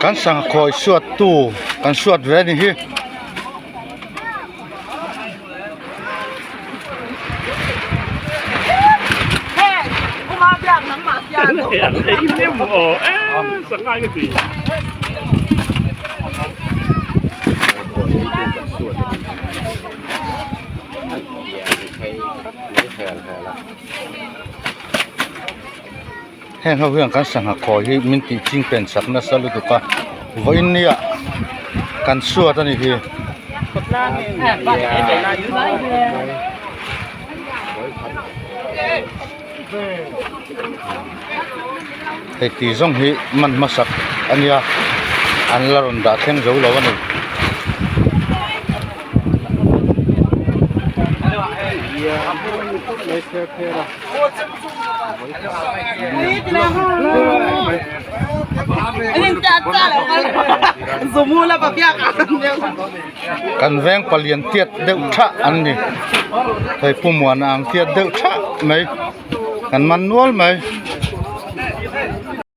Kan sangha khawi suat tu kan suat ve a ni hi. Heng ho hian kan sangha khawi hi min tih ching pen sak nasa lutuk a vawiin nia kan suat a ni hi. Hei tih zawng hi man hmasak a nia an la rawn dah thleng zo lo a ni. Kan veng palian tiat deuh thah an ni hei pu muana ang tiat deuh thah mai kan man nual mai.